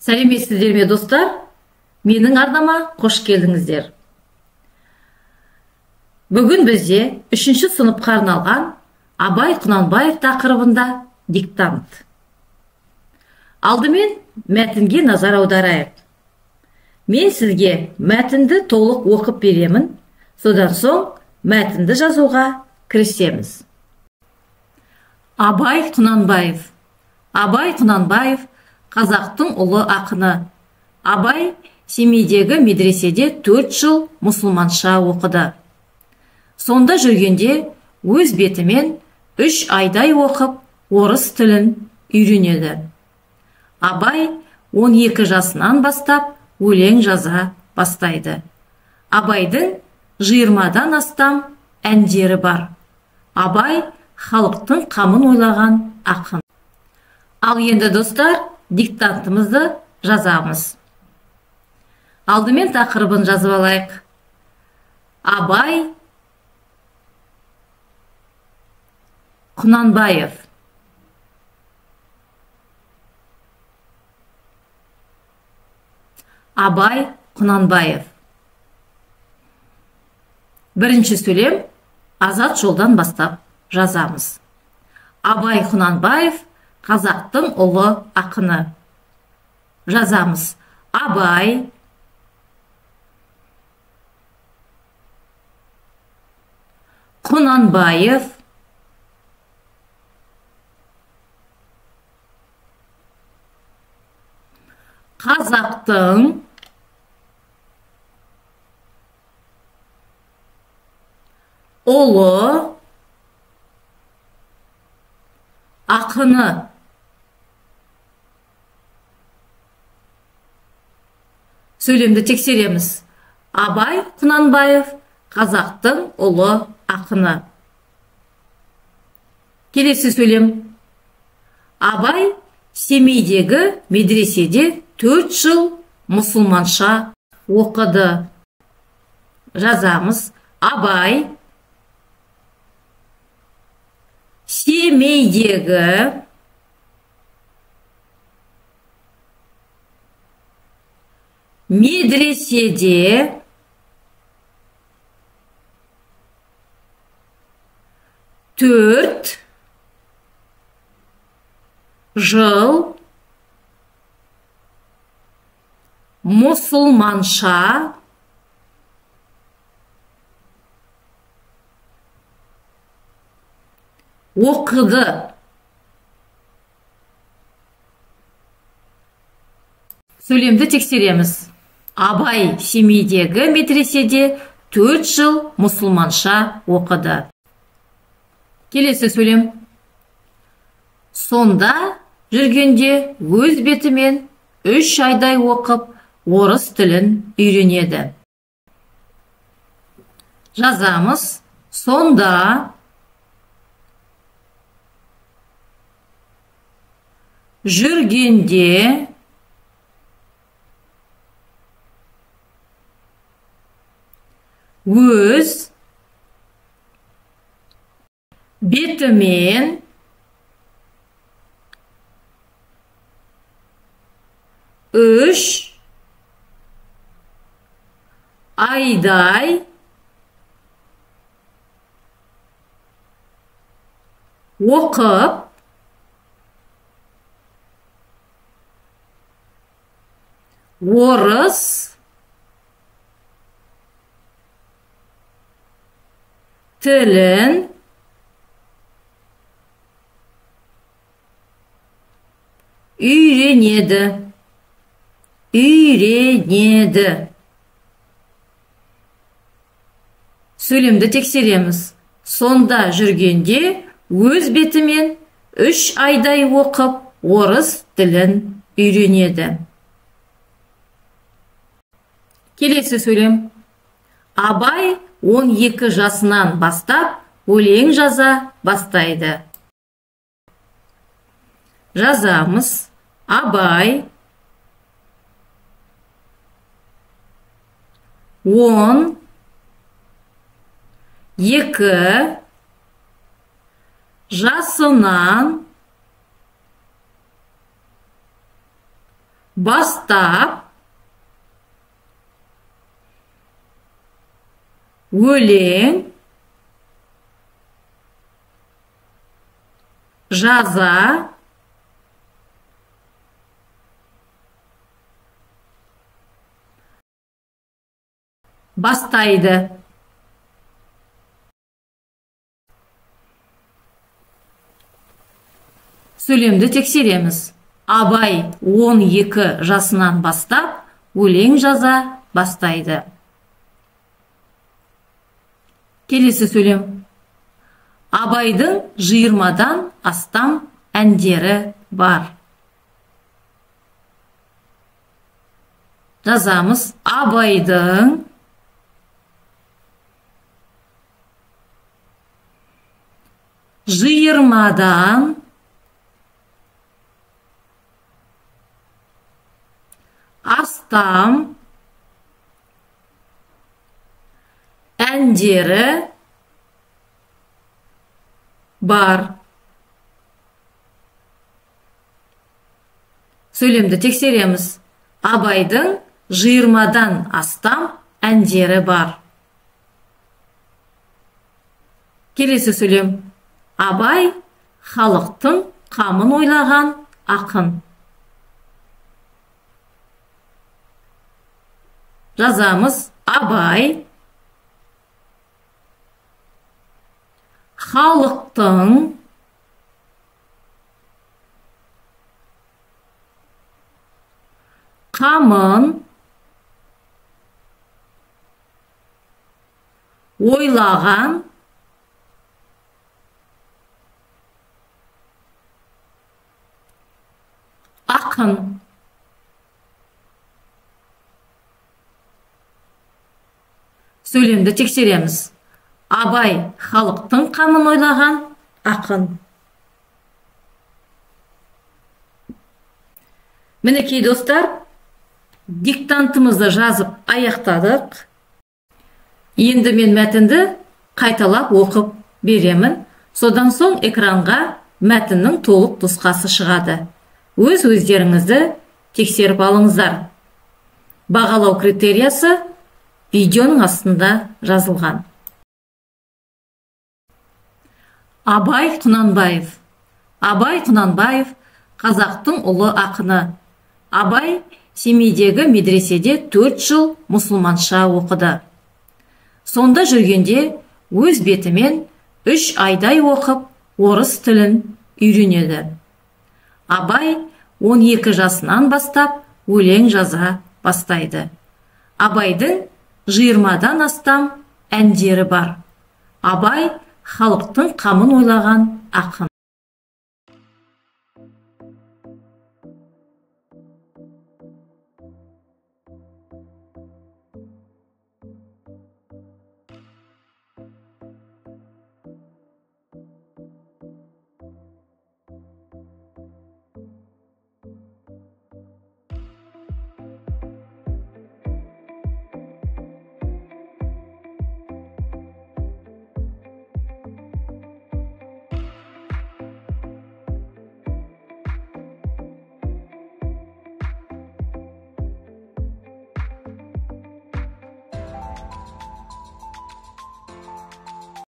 Сәлеметсіздер ме, достар? Менің арнама қош келдіңіздер. Бүгін бізде 3-ші сыныпқа арналған Абай Құнанбаев тақырыбында диктант. Алдымен мәтінге назар аударайық. Мен сізге мәтінді толық оқып беремін, содан соң мәтінді жазуға кірісеміз. Абай Құнанбаев. Абай Құнанбаев қазақтың ұлы ақыны. Абай Семейдегі медреседе 4 жыл мұсылманша оқыды. Сонда жүргенде өз бетімен 3 айдай оқып, орыс тілін үйренеді. Абай 12 жасынан бастап өлең жаза бастайды. Абайдың 20-дан астам әндері бар. Абай халықтың қамын ойлаған ақын. Ал енді, достар, диктантымызды жазамыз. Алдымен тақырыбын жазып алайық. Абай Құнанбаев. Абай Құнанбаев. Бірінші сөйлем азат жолдан бастап жазамыз. Абай Құнанбаев қазақтың ұлы ақыны. Жазамыз. Абай Құнанбаев қазақтың ұлы ақыны. Сөйлемді тексереміз. Абай Құнанбаев қазақтың ұлы ақыны. Келесі сөйлем. Абай Семейдегі медреседе 4 жыл мұсылманша оқыды. Жазамыз. Абай Семейдегі медреседе 4 жыл мұсылманша оқыды. Сөйлемді тексереміз. Абай Семейдегі медреседе 4 жыл мұсылманша оқыды. Келесі сөйлем. Сонда жүргенде өз бетімен 3 айдай оқып, орыс тілін үйренеді. Жазамыз. Сонда жүргенде өз бетімен 3 айдай оқып, орыс тілін үйренеді. Үйренеді. Сөйлемді тексереміз. Сонда жүргенде өз бетімен 3 айдай оқып, орыс тілін үйренеді. Келесі сөйлем. Абай 12 жасынан бастап өлең жаза бастайды. Жазамыз. Абай 12 жасынан бастап өлең жаза бастайды. Сөйлемді тексереміз. Абай 12 жасынан бастап өлең жаза бастайды. Келесі сөйлем. Абайдың 20-дан астам әндері бар. Жазамыз. Абайдың 20-дан астам әндері бар. Сөйлемді тексереміз. Абайдың 20-дан астам әндері бар. Келесі сөйлем. Абай халықтың қамын ойлаған ақын. Жазамыз. Абай халықтың қамын ойлаған ақын. Сөйлемді тексереміз. Абай халықтың қамын ойлаған ақын. Мінекей, достар, диктантымызды жазып аяқтадық. Енді мен мәтінді қайталап оқып беремін. Содан соң экранға мәтіннің толық нұсқасы шығады. Өз өздеріңізді тексеріп алыңыздар. Бағалау критериясы видеоның астында жазылған. Абай Құнанбаев. Абай Құнанбаев қазақтың ұлы ақыны. Абай Семейдегі медреседе 4 жыл мұсылманша оқыды. Сонда жүргенде өз бетімен 3 айдай оқып, орыс тілін үйренеді. Абай 12 жасынан бастап өлең жаза бастайды. Абайдың 20-дан астам әндері бар. Абай халықтың қамын ойлаған ақын.